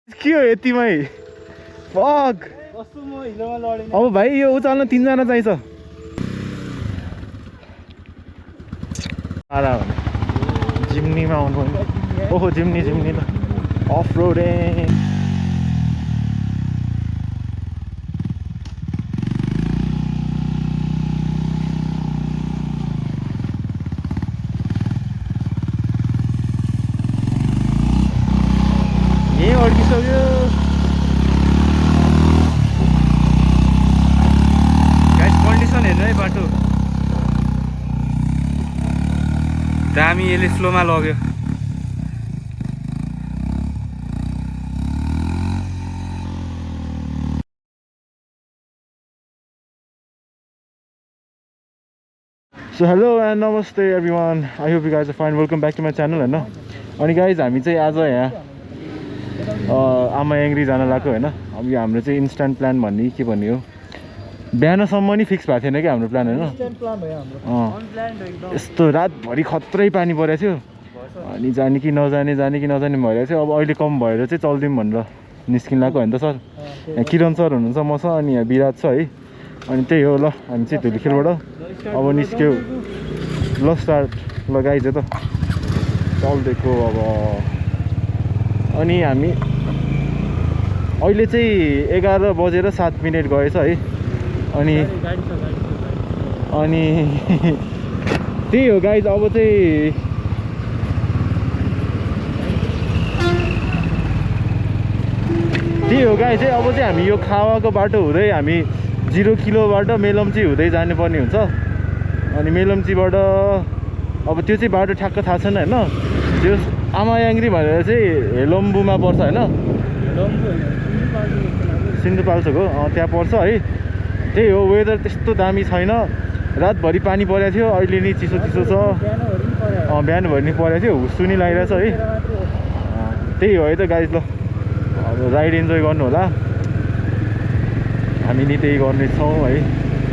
के हो यतिमै फक अब भाइ यो उचाल्न 3 जना चाहिन्छ जिम्नीमा आउनु ओहो जिम्नी त अफ रोडिङ अड्किसक्यो गाइस कन्डिसन हेर्नु है बाटो दामी यसले स्लोमा लग्यो सो हेलो एन्ड नमस्ते everyone I hope you guys are fine welcome back to my channel होइन अनि गाइज हामी चाहिँ आज यहाँ आमा याङ्ग्री जान लाग्यो होइन अब यो हाम्रो चाहिँ इन्स्ट्यान्ट प्लान भन्ने के भन्ने हो बिहानसम्म नि फिक्स भएको थिएन क्या हाम्रो प्लान होइन यस्तो रातभरि खत्रै पानी परेको थियो अनि जाने कि नजाने भइरहेको थियो अब अहिले कम भएर चाहिँ चल्दिउँ भनेर निस्किन लाग्यो होइन त सर यहाँ किरण सर हुनुहुन्छ म छ अनि यहाँ विराज छ है अनि त्यही हो ल हामी चाहिँ धुलीखेलबाट अब निस्क्यौ ल स्टार्ट लगाइज त चल्दिएको अब अनि हामी अहिले चाहिँ 11:07 गएछ है अनि त्यही हो गाइज अब चाहिँ हामी यो खावाको बाटो हुँदै हामी 0 किलोबाट मेलम्ची हुँदै जानुपर्ने हुन्छ अनि मेलम्चीबाट अब त्यो चाहिँ बाटो ठ्याक्क थाहा छैन होइन त्यो आमा याङ्ग्री भनेर चाहिँ हेलम्बुमा पर्छ होइन सिन्धुपाल्चोक हो त्यहाँ पर्छ है त्यही हो वेदर त्यस्तो दामी छैन रातभरि पानी परेको थियो अहिले नि चिसो छ बिहानभरि नि परेको थियो हुस्सु नि लागिरहेछ है त्यही हो है त गाइज ल अब राइड इन्जोय गर्नु होला हामी नि त्यही गर्नेछौँ है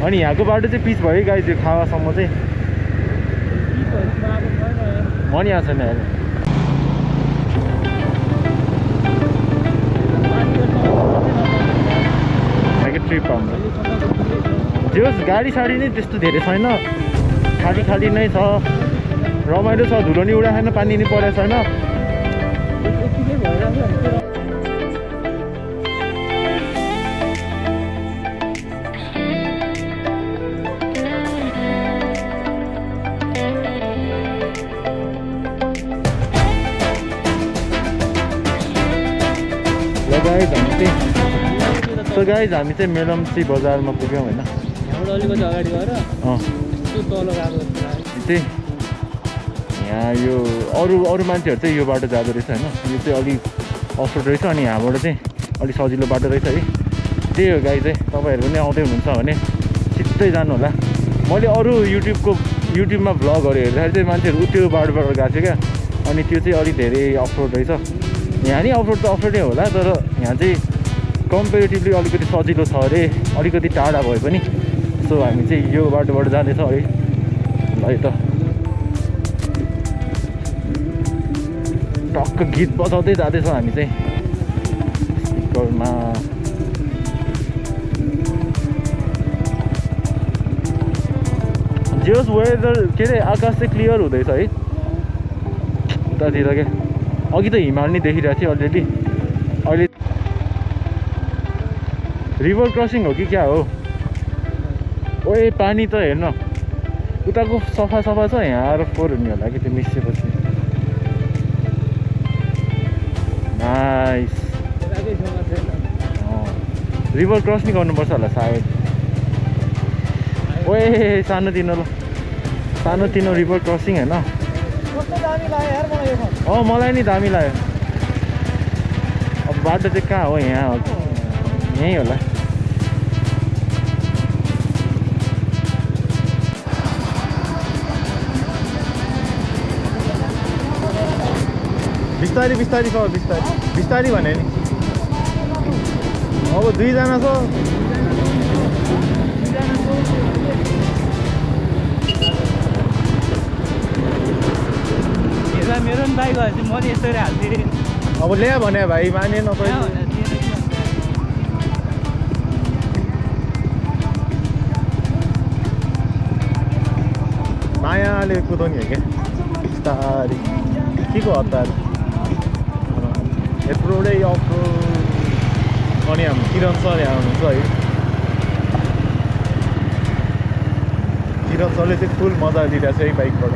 अनि यहाँको बाटो चाहिँ पिच भयो गाइज यो खावासम्म चाहिँ मनी आएको छैन ट्रिप हाम्रो त्यो गाडी साडी नै त्यस्तो धेरै छैन खाली नै छ रमाइलो छ धुलो नि उडाएको छैन पानी नि परेको छैन सो गाइज हामी चाहिँ मेलम्ची बजारमा पुग्यौँ होइन त्यही यहाँ यो अरू मान्छेहरू चाहिँ यो बाटो जाँदो रहेछ होइन यो चाहिँ अलिक अफरोड रहेछ अनि यहाँबाट चाहिँ अलिक सजिलो बाटो रहेछ है त्यही हो गाइज चाहिँ तपाईँहरू पनि आउँदै हुनुहुन्छ भने सिधै जानु होला मैले अरू युट्युबमा भ्लगहरू हेर्दाखेरि चाहिँ मान्छेहरू त्यो बाटोबाट गएको थियो क्या अनि त्यो चाहिँ अलिक धेरै अफरोड रहेछ यहाँ नि अफरोड त अफरोडै होला तर यहाँ चाहिँ कम्पेरिटिभली अलिकति सजिलो छ अरे अलिकति टाढा भए पनि सो हामी चाहिँ यो बाटोबाट जाँदैछौँ है ल त टक्क गीत बजाउँदै जाँदैछौँ हामी चाहिँ स्पिकरमा जे होस् वेदर के अरे आकाश चाहिँ क्लियर हुँदैछ है उतातिर क्या अघि त हिमाल नि देखिरहेको थियो अलिअलि अहिले रिभर क्रसिङ हो कि क्या हो ओए पानी त हेर्न उताको सफा छ यहाँ आएर फोहोर हुने होला कि त्यो मिसिएपछि नाइस रिभर क्रस नि गर्नुपर्छ होला सायद ओए सानोतिनो रिभर क्रसिङ होइन मलाई नि दामी लाग्यो अब बाटो चाहिँ कहाँ हो यहाँ यहीँ होला बिस्तारी छ बिस्तारी भने नि अब 2 जना छ मेरो पनि बाइक भएपछि म नि यसरी हाल्थेँ अब ल्या भने भाइ मानेन पहिले मायाले कुदाउने हो क्या बिस्तारी के को हतार यत्रोडै अफ्रो अनि हाम्रो किरण सर यहाँ हुनुहुन्छ है किरण सरले चाहिँ फुल मजा लिइरहेको छ है बाइकबाट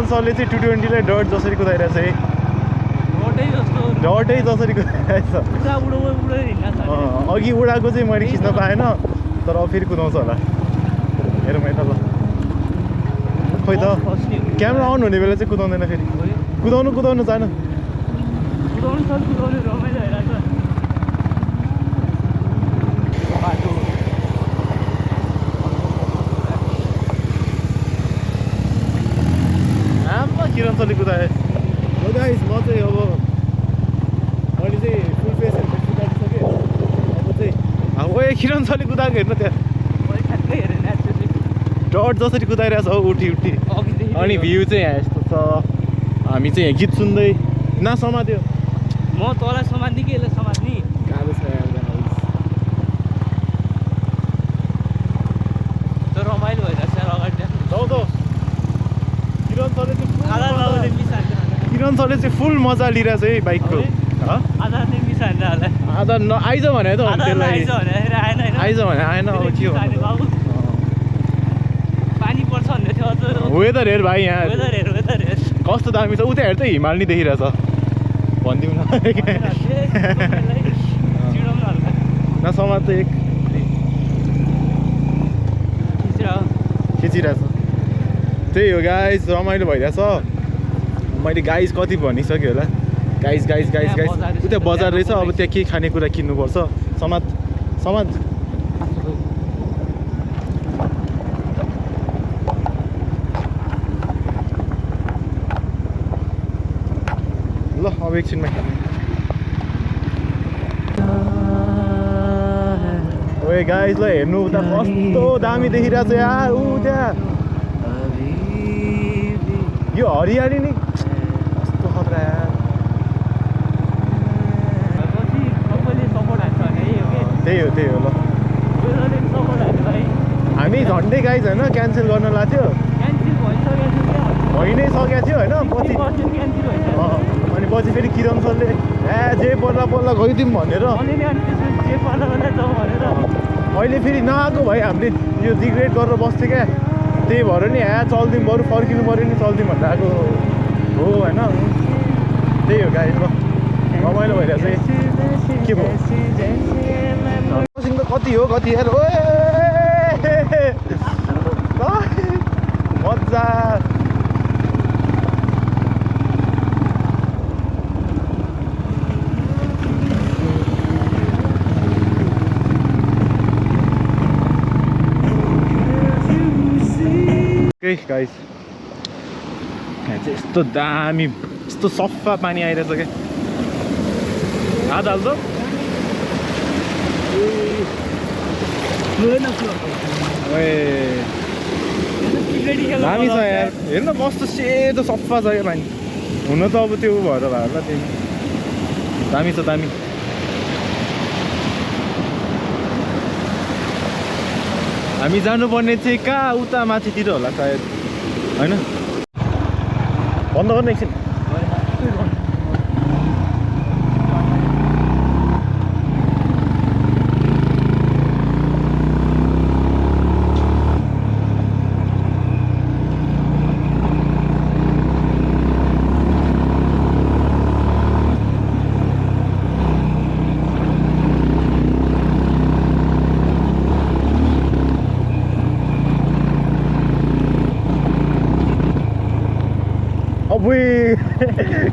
सरले चाहिँ 220 लाई डट जसरी कुदाइरहेछ है डटै जसरी कुदाइरहेछ अघि उडाको चाहिँ मैले खिच्न पाएन तर अब फेरि कुदाउँछ होला हेरौँ है त ल खोइ त क्यामेरा अन हुने बेला चाहिँ कुदाउँदैन फेरि कुदाउनु जान किरण सरले कुदाए हो गाइस म चाहिँ अब मैले चाहिँ फुल फेसहरू कुदाइसकेँ अब चाहिँ ओ किरण सरले कुदाएको हेर्नु त्यहाँ डट जसरी कुदाइरहेछ हो उठी अनि भ्यू चाहिँ यहाँ यस्तो छ हामी चाहिँ यहाँ गीत सुन्दै समात्यो म तँलाई समात्ने कि यसलाई समात्ने गाह्रो छ त रमाइलो भइरहेछ अगाडि जाऊ त किरण सरले चाहिँ फुल मजा लिइरहेछ है बाइकको आधा आइज भने त आइज भने आएन अब के हो पानी पर्छ भन्दै थियो वेदर हेर भाइ यहाँ कस्तो दामी छ उता हेर त हिमाल नि देखिरहेछ भनिदिउँ न समाज त एक खिचिरहेछ त्यही हो गाइस रमाइलो भइरहेछ मैले गाइस कति भनिसकेँ होला गाइस उता बजार रहेछ अब त्यहाँ के खानेकुरा किन्नुपर्छ समाज ल अब एकछिनमा ओए गाइस ल हेर्नु उता कस्तो दामी देखिरहेछ यार ऊ त्यहाँ यो हरियाली नि कस्तो खतरा यार त्यही हो ल हामी झन्डै गाइज होइन क्यान्सल गर्न लाग्थ्यो भइ नै सकेको थियो होइन अनि पछि फेरि किरण सरले जे पल्ला गइदिउँ भनेर अहिले फेरि नआएको भाइ हामीले यो रिग्रेट गरेर बस्थ्यो क्या त्यही भएर नि चल्दिउँ बरु फर्किनु पऱ्यो नि चल्दिउँ भनेर आएको हो होइन त्यही हो गाइज ल रमाइलो भइरहेछ के भयो कति हो कति यार ओ मजा गाइस यहाँ चाहिँ यस्तो दामी यस्तो सफा पानी आइरहेछ क्या हात हाल्छ दामी छ यार हेर्न कस्तो सेतो सफा छ क्या पानी हुन त अब त्यो भएर भयो होला त्यही दामी छ दामी हामी जानुपर्ने चाहिँ कहाँ उता माथितिर होला सायद होइन बन्द गर्नु एकछिन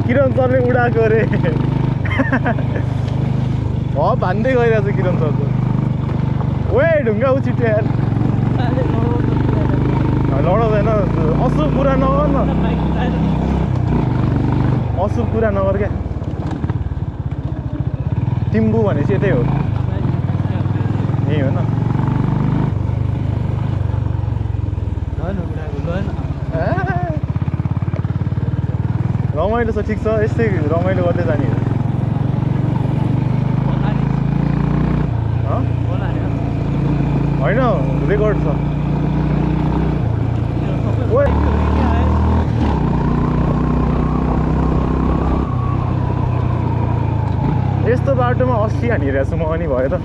किरण सरले उडाएको अरे भन्दै गइरहेछ किरण सर ओए ढुङ्गा उछिट्यो यार लडाउँदैन असो कुरा नगर न अशुभ कुरा नगर क्या टिम्बु भनेपछि यतै हो यही हो न रमाइलो छ ठिक छ यस्तै रमाइलो गर्दै जाने हो होइन रेकर्ड छ यस्तो बाटोमा 80 हानिरहेको छु म अनि भयो त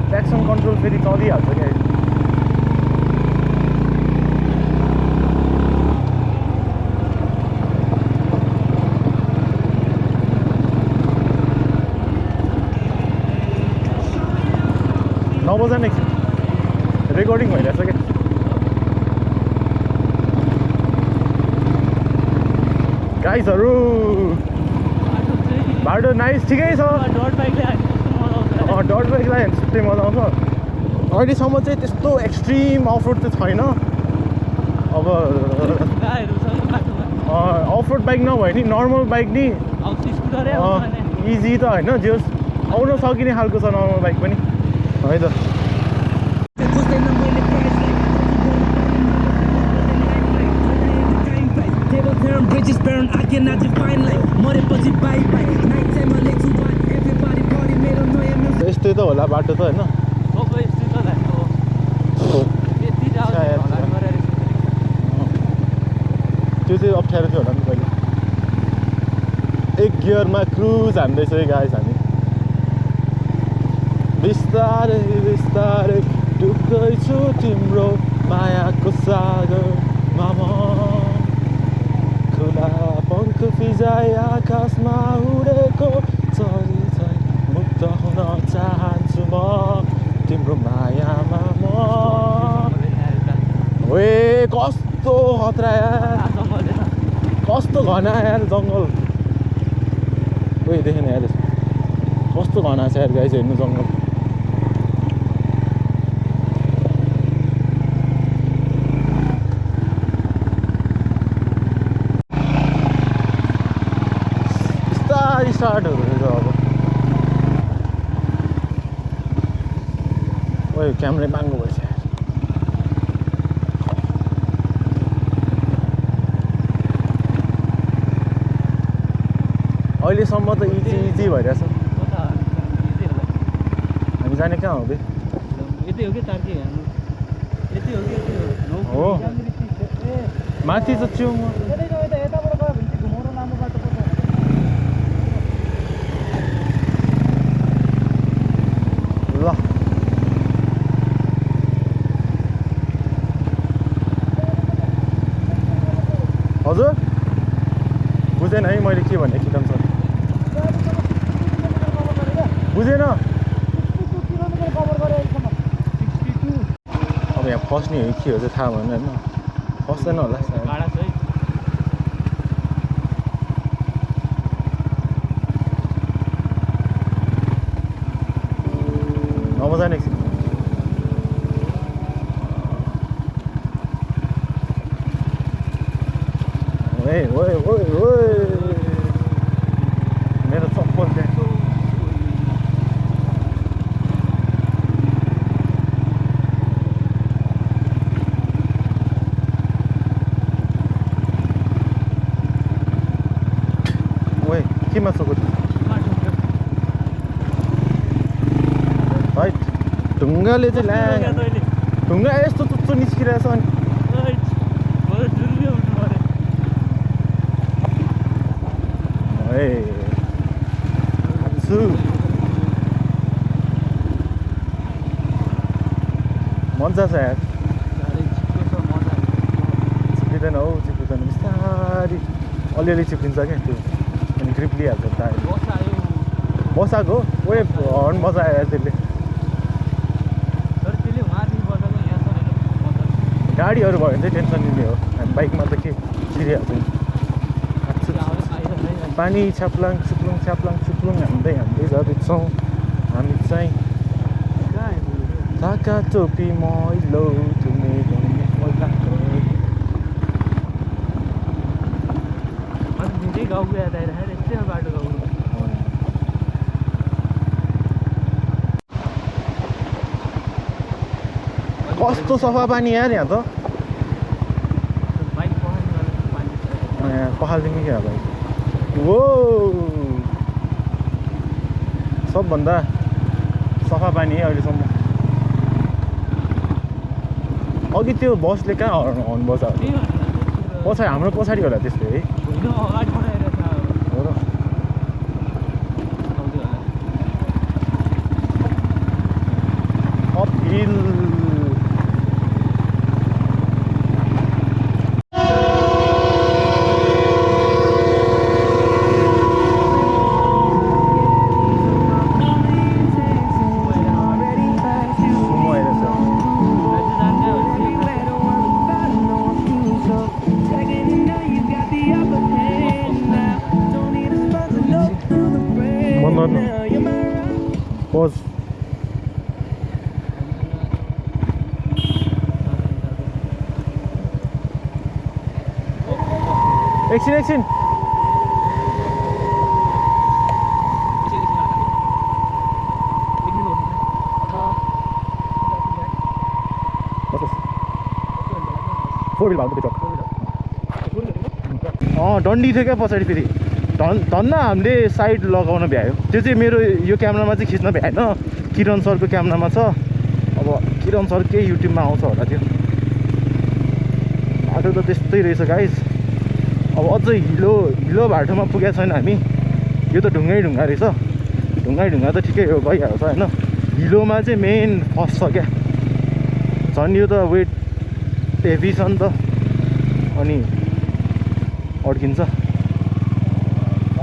ट्र्याक्सन कन्ट्रोल फेरि चलिहाल्छ क्या नबजा एकछिन रेकर्डिङ भइरहेछ क्या गाइजहरू बाटो नाइस ठिकै छ डट बाइकलाई छुट्टै मजा आउँछ अहिलेसम्म चाहिँ त्यस्तो एक्सट्रिम अफरोड चाहिँ छैन अब अफरोड बाइक नभए नि नर्मल बाइक नि इजी त होइन जे आउन सकिने खालको छ नर्मल बाइक पनि है त Bridges burn, I cannot define like मरेपछि बाई बाई नाइट टाइममा लेख्छु वान एभ्रीबडी बडी मेरो नयाँ यस्तै त होला बाटो त होइन त्यो चाहिँ अप्ठ्यारो थियो होला नि पहिले एक गियरमा क्रुज हान्दैछ है गाइस हामी बिस्तारै बिस्तारै डुब्दैछु तिम्रो मायाको सागरमा म खुला पङ्ख फिजाइ आकाशमा उडेको चरी चाहिँ मुक्त हुन चाहन्छु म तिम्रो मायामा म ओए कस्तो खतरा यार कस्तो घना यार जङ्गल ओए देखेन यार कस्तो घना छ यार गाइस हेर्नु जङ्गल स्टार्ट हुँदैछ अब ओए क्यामेरा बाङ्गो भएछ अहिलेसम्म त इजी भइरहेछ हामी जाने कहाँ हुँदै हो माथि त छु म ल हजुर बुझेन है मैले के भने किदम सर बुझेन अब यहाँ फस्ने हो के हो चाहिँ थाहा भएन होइन फस्दैन होला नमजा नि एकछिन ओए मेरो चप्पल त्यहाँ ओए केमा सको है ढुङ्गाले चाहिँ ल्या ढुङ्गा यस्तो चुच्चो निस्किरहेछ अनि मजा छ यार चिप्लिँदैन हौ चिप्लिँदैन बिस्तारी अलिअलि चिप्लिन्छ क्या त्यो अनि ग्रिप लिइहाल्छ टायर बसाएको ओए हर्न बजायो यार त्यसले गाडीहरू भयो भने चाहिँ टेन्सन लिने हो हामी बाइकमा त के छिरिहाल्छ नि पानी छ्याप्लाङ छुप्लुङ हान्दै जाँदैछौँ हामी चाहिँ ढाका टोपी मैलो तिमी भन्ने पहिलाको अनि धेरै गाउँको याद आइरहेको यस्तै बाटो गाउँ कस्तो सफा पानी यार यहाँ त बाइक पखाल्ने पानी छ यहाँ पखालिदिने क्या भाइ वो सबभन्दा सफा पानी है अहिलेसम्म अघि त्यो बसले कहाँ हर्न बजायो पछाडि हाम्रो पछाडि होला त्यसले है अगाडि पठाइरहेको छ हो र अपहिल Pause. एकछिन डन्डी थियो क्या पछाडि फेरि धन्न हामीले साइड लगाउन भ्यायो त्यो चाहिँ मेरो यो क्यामेरामा चाहिँ खिच्न भ्याएन किरण सरको क्यामेरामा छ अब किरण सर केही युट्युबमा आउँछ होला त्यो बाटो त त्यस्तै रहेछ गाइस अब अझ हिलो बाटोमा पुगेको छैन हामी यो त ढुङ्गै रहेछ ढुङ्गा त ठिकै हो भइहाल्छ होइन हिलोमा चाहिँ मेन फस्छ क्या झन् यो त वेट हेभी छ नि त अनि अड्किन्छ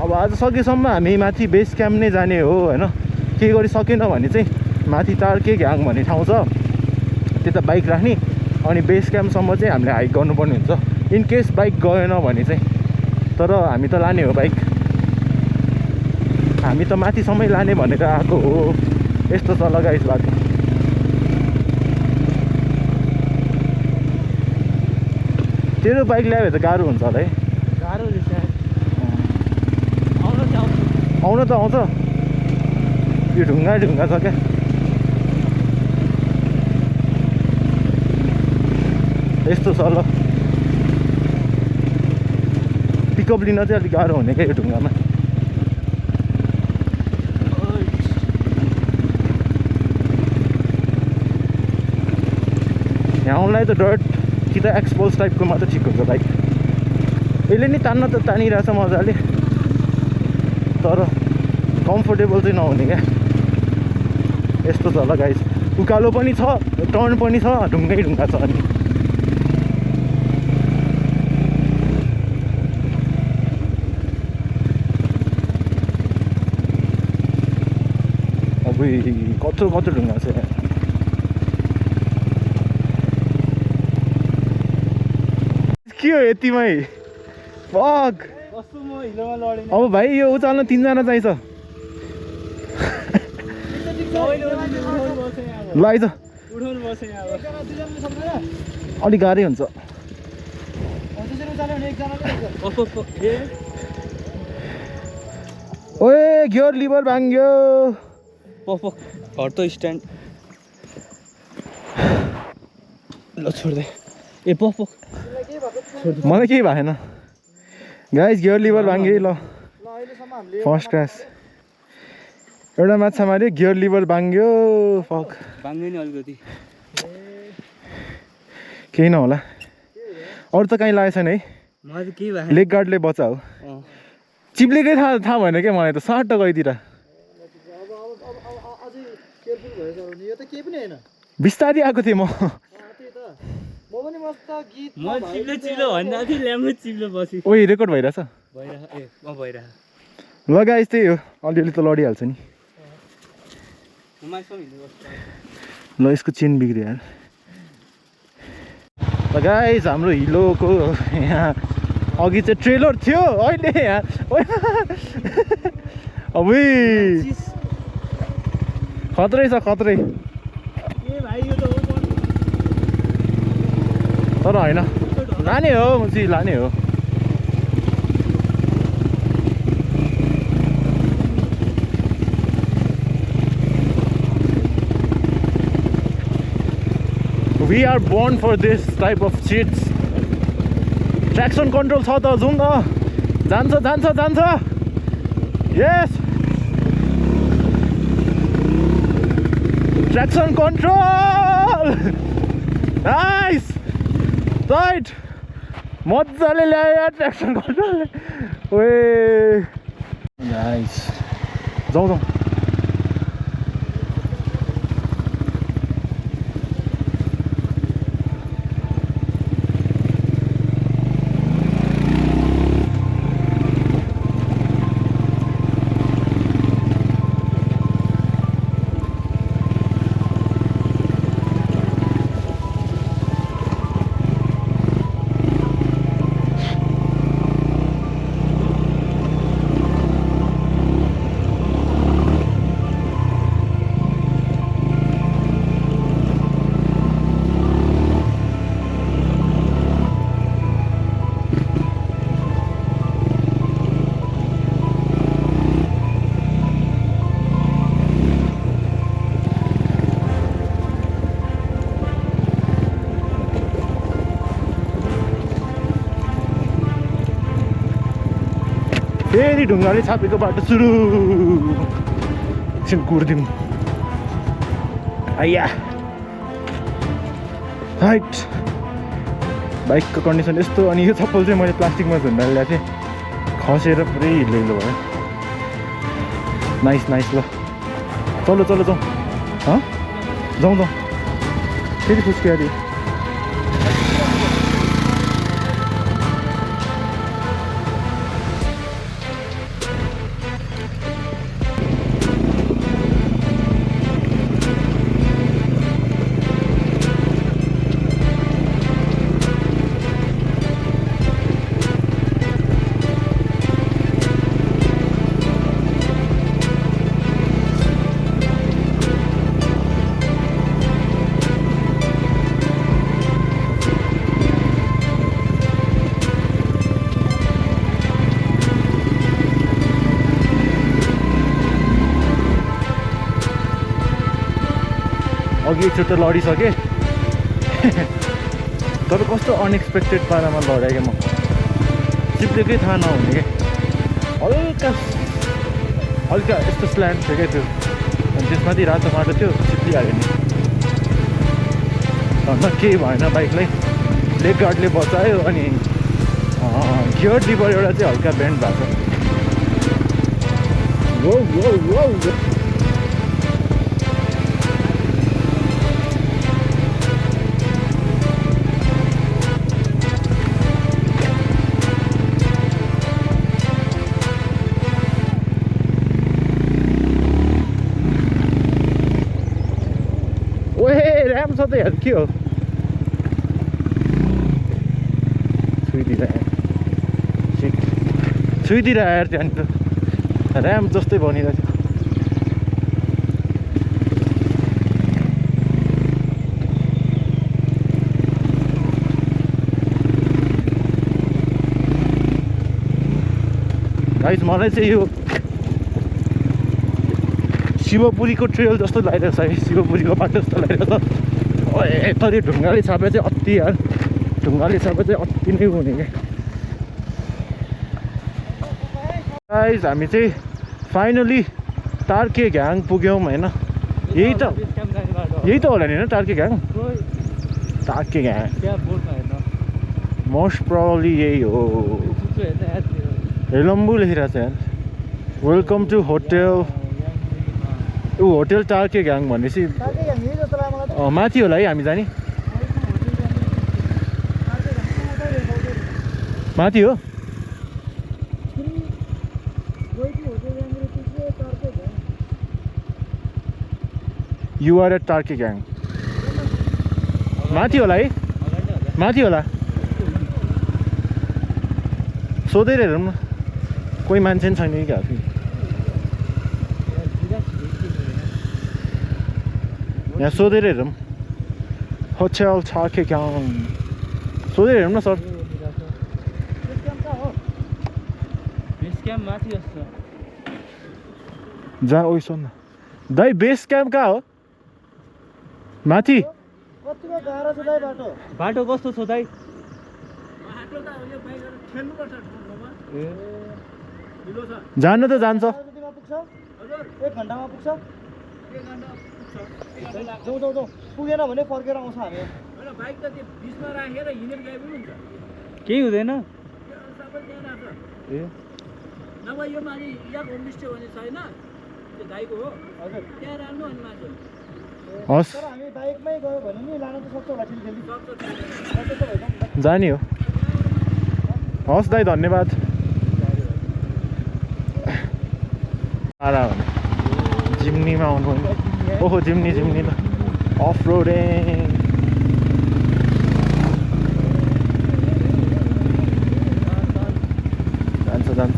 अब आज सकेसम्म हामी माथि बेस क्याम्प नै जाने हो होइन केही गरी सकेन भने चाहिँ माथि तार्के घ्याङ भन्ने ठाउँ छ त्यता बाइक राख्ने अनि बेस क्याम्पसम्म चाहिँ हामीले हाइक गर्नुपर्ने हुन्छ इन केस बाइक गएन भने चाहिँ तर हामी त लाने हो बाइक हामी त माथिसम्मै लाने भनेर आएको हो यस्तो छ लगाइस बाटो तेरो बाइक ल्यायो भने त गाह्रो हुन्छ होला है गाह्रो रहेछ आउन त आउँछ यो ढुङ्गा छ क्या यस्तो छ ल पिकअप लिन चाहिँ अलिक गाह्रो हुने क्या यो ढुङ्गामा यहाँ आउनलाई त डट कि त एक्सपोज टाइपको मात्र ठिक हुन्छ बाइक यसले नि तान्न त तानिरहेछ मजाले तर कम्फोर्टेबल चाहिँ नहुने क्या यस्तो छ ल गाइस उकालो पनि छ टर्न पनि छ ढुङ्गा छ अनि अब कत्रो ढुङ्गा छ यहाँ के हो यतिमै फक अब भाइ यो उचाल्न 3 जना चाहिन्छ ल आइज अलिक गाह्रै हुन्छ ओए गियर लिभर भाङ्ग्यो हट्यो स्ट्यान्ड ल छोड्दै ए पफ मलाई केही भएन गाइस गियर लिभर भाङ्गे ल फर्स्ट क्लास एउटा माछा माऱ्यो गियर लिभर भाङ्ग्यो फक भाङ्ग्यो नि अलिकति केही नहोला अरू त कहीँ लागेको छैन है मलाई त केही भएन लेग गार्डले बचा हो चिप्लेकै थाहा भएन क्या मलाई त सर्ट गइदिएर बिस्तारै आएको थिएँ म ओइ रेकर्ड भइरहेछ ल गाइस त्यही हो अलिअलि त लडिहाल्छ नि ल यसको चेन बिग्रियो यार ल गाइस हाम्रो हिलोको यहाँ अघि चाहिँ ट्रेलर थियो अहिले यहाँ अब खत्रै छ खत्रै तर होइन लाने हो मुची लाने हो We are born for this type of cheats. Traction control छ त जाउँ न जान्छ जान्छ जान्छ Yes Traction control Nice Right मजाले ल्यायो यार ट्र्याक्सन कन्ट्रोल ओए नाइस जाउँ जाउँ फेरि ढुङ्गाले छापेको बाटो सुरु एकछिन कुर्दिउँ आइया राइट बाइकको कन्डिसन यस्तो अनि यो चप्पल चाहिँ मैले प्लास्टिकमा झुन्डाले ल्याएको थिएँ खसेर पुरै हिलो भयो नाइस नाइस ल चलो चलो जाउँ जाउँ जाउँ फेरि फुस्क्यो अरे अघि एकचोटि त लडिसकेँ तर कस्तो अनएक्सपेक्टेड पारामा लडेँ क्या म चिप्लेकै थाहा नहुने क्या हल्का यस्तो स्ल्यान्ड थियो क्या त्यो अनि त्यसमाथि रातो माटो थियो चिप्लिहाल्यो नि अन्त केही भएन बाइकलाई लेग गार्डले बचायो अनि गियर लिभर एउटा चाहिँ हल्का बेन्ड भएको छ ऱ्याम छ त यार के हो छुइदिएर यार त्यहाँनिर ऱ्याम जस्तै बनिरहेको थियो गाइस मलाई चाहिँ यो शिवपुरीको ट्रेल जस्तो लागिरहेछ है शिवपुरीको बाटो जस्तो लागिरहेछ तर यो ढुङ्गाले छापे चाहिँ अति यार ढुङ्गाले छापे चाहिँ अति नै हुने क्या गाइस हामी चाहिँ फाइनली टार्के घ्याङ पुग्यौँ होइन यही त होला नि होइन टार्के घ्याङ मोस्ट प्रब्ली यही हो हेलम्बू लेखिरहेको छ यार वेलकम टु होटेल होटेल टार्के घ्याङ भनेपछि माथि होला है हामी जाने माथि हो यु आर एट टार्के घ्याङ माथि होला है माथि होला सोधेर हेरौँ न कोही मान्छे पनि छैन कि क्या यहाँ सोधेर हेरौँ होटेल टार्के घ्याङ सोधेर हेरौँ न सर बेस क्याम्प माथि जस्तो जहाँ ओइ सोध्न दाइ बेस क्याम्प कहाँ हो माथि कतिको गाह्रो छ दाइ बाटो बाटो कस्तो छ दाइ बाटो त यो बाइकहरु खेल्नुपर्छ ठाउँमा ढिलो छ जानु त जान्छ जतिमा पुग्छ हजुर 1 घण्टामा पुग्छ 1 घण्टा पुग्छ जाऊ जाऊ जाऊ पुगेन भने फर्केर आउँछ हामी हैन बाइक त त्यो बिचमा राखेर हिँडेर गए पनि हुन्छ केही हुँदैन सबै त्यहाँ राख्छ ए नभए यो माथि यहाँ होमस्टे भन्ने छैन त्यो दाइको हो हजुर त्यहाँ राख्नु अनि माथि हस् तर हामी बाइकमै गयो भने नि लान त सक्छ होला खेल्नु जाने हो हस् दाइ धन्यवाद आराम जिम्नीमा आउनु ओहो जिम्नी जिम्नी त अफ रोडिङ जान्छ जान्छ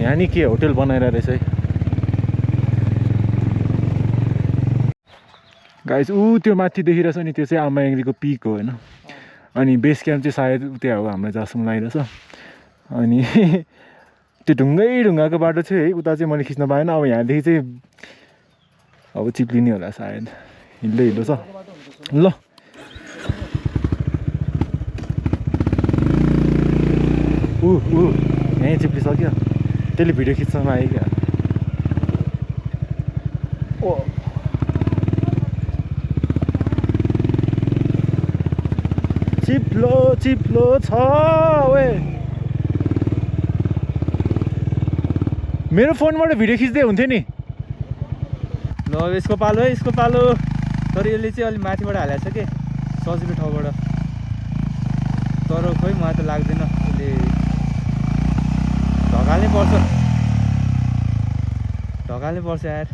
यहाँ नि के होटेल बनाएर रहेछ है गाइस ऊ त्यो माथि देखिरहेछ नि त्यो चाहिँ आमायाङलीको पिक हो होइन अनि बेस क्याम्प चाहिँ सायद त्यहाँ हो हामीलाई जहाँसम्म लागिरहेछ अनि त्यो ढुङ्गाको बाटो चाहिँ है उता चाहिँ मैले खिच्न पाएन अब यहाँदेखि चाहिँ अब चिप्लिने होला सायद हिँड्दै हिँड्दो छ ल यहीँ चिप्लिसक्यो त्यसले भिडियो खिच्न आयो क्या ओ चिप्लो चिप्लो छ ओए मेरो फोनबाट भिडियो खिच्दै हुन्थ्यो नि ल अब यसको पालो है यसको पालो तर यसले चाहिँ अलिक माथिबाट हालेको छ कि सजिलो ठाउँबाट तर खोइ मलाई त लाग्दैन यसले ढकाल्नै पर्छ यार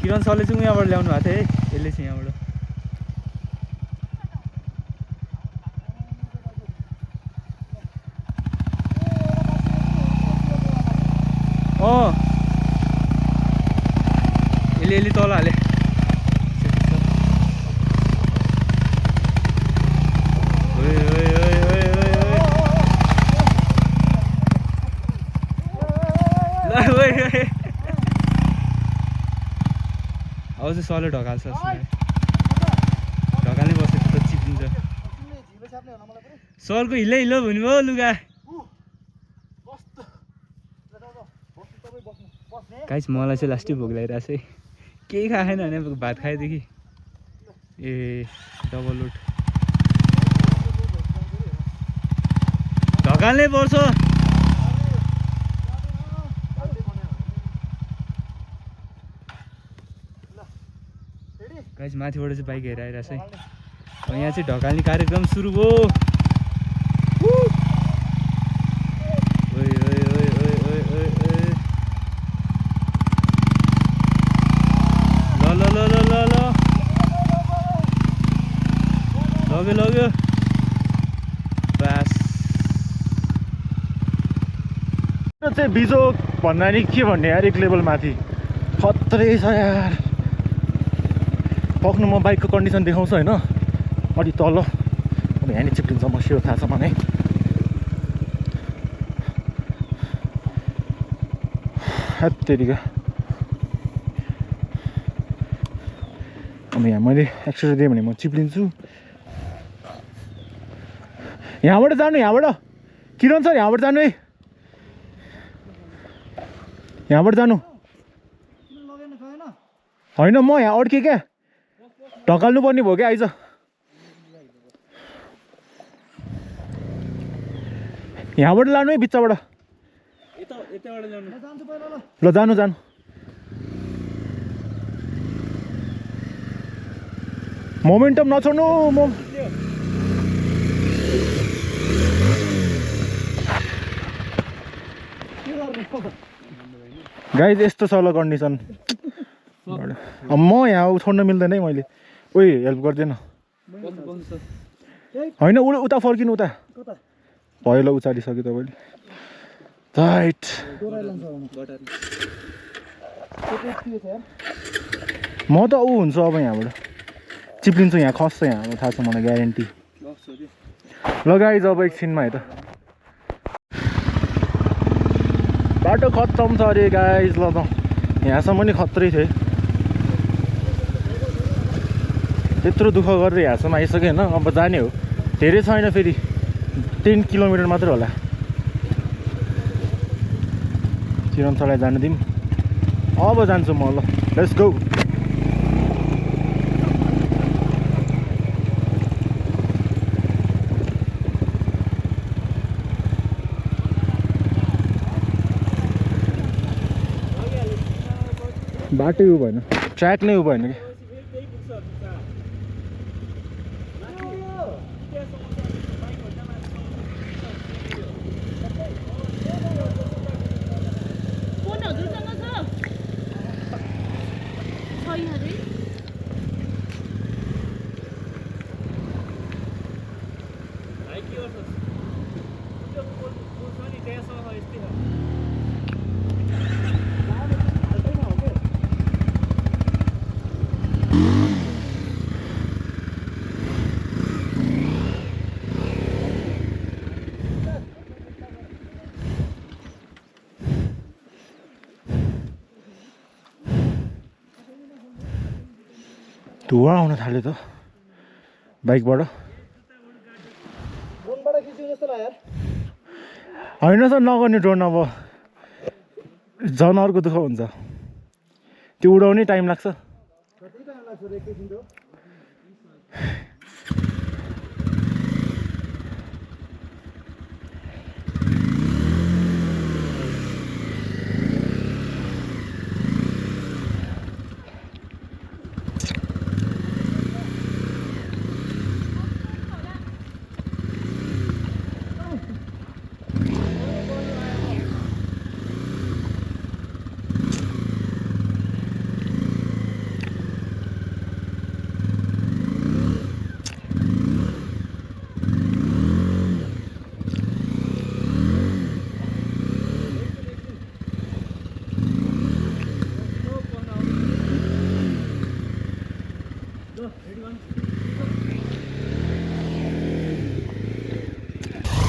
किरण सरले चाहिँ यहाँबाट ल्याउनु भएको थियो है यसले चाहिँ यहाँबाट यसले तल हाले अब चाहिँ सरले ढकाल्छ ढकाल्नै पर्छ त्यो त चिप्लिन्छ सरको हिलो हिलो भन्नुभयो लुगा गाइस मलाई चाहिँ लास्टै भोक लागिरहेको छ है केही खाएन भने भात खाएदेखि ए डबल लोड ढकाल्नै पर्छ गाइस माथिबाट चाहिँ बाइक हेरेर आइरहेछ है यहाँ चाहिँ ढकाल्ने कार्यक्रम सुरु भयो लग्यो बास चाहिँ बिजोक भन्दा नि के भन्ने यार एक लेभल माथि खत्रै छ यार पक्नु म बाइकको कन्डिसन देखाउँछु होइन अलि तल अब यहाँ नि चिप्लिन्छ मस्यो थाहा छ मलाई हत्तेरिका अब यहाँ मैले एक्सर्साइज दिएँ भने म चिप्लिन्छु यहाँबाट जानु यहाँबाट किरण सर यहाँबाट जानु है यहाँबाट जानु होइन म यहाँ अड्केँ क्या ढकाल्नु पर्ने भयो क्या आइज यहाँबाट लानु है बिचबाट ल जानु जानु मोमेन्टम नछोड्नु गाइज यस्तो छ ल कन्डिसन अब म यहाँ छोड्न मिल्दैन है मैले ओइ हेल्प गर्दैन होइन उता फर्किनु उता भयो ल उचालिसक्यो तपाईँले राइट म त ऊ हुन्छु अब यहाँबाट चिप्लिन्छु यहाँ खस्छ यहाँ अब थाहा छ मलाई ग्यारेन्टी लगाइ अब एकछिनमा है त बाटो खत्तम छ अरे गाइज ल त यहाँसम्म नि खत्रै थियो त्यत्रो दुःख गरेर यहाँसम्म आइसक्यो होइन अब जाने हो धेरै छैन फेरि 10 किलोमिटर मात्रै होला चिरन्चलाई जानु दिउँ अब जान्छु म ल लेट्स गो बाटै उ भएन ट्र्याक नै उ भएन कि धुवा आउन थाल्यो त बाइकबाट होइन त नगर्ने ड्रोन अब झन् अर्को दुःख हुन्छ त्यो उडाउने टाइम लाग्छ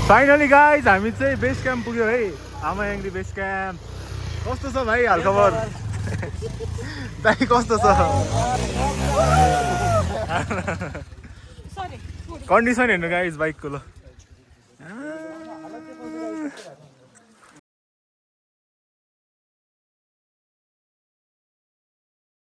फाइनली गाइज हामी चाहिँ बेस क्याम्प पुग्यो है आमायाङदी बेस क्याम्प कस्तो छ भाइ हालखबर दाइ कस्तो छ कन्डिसन हेर्नु गाइज बाइकको ल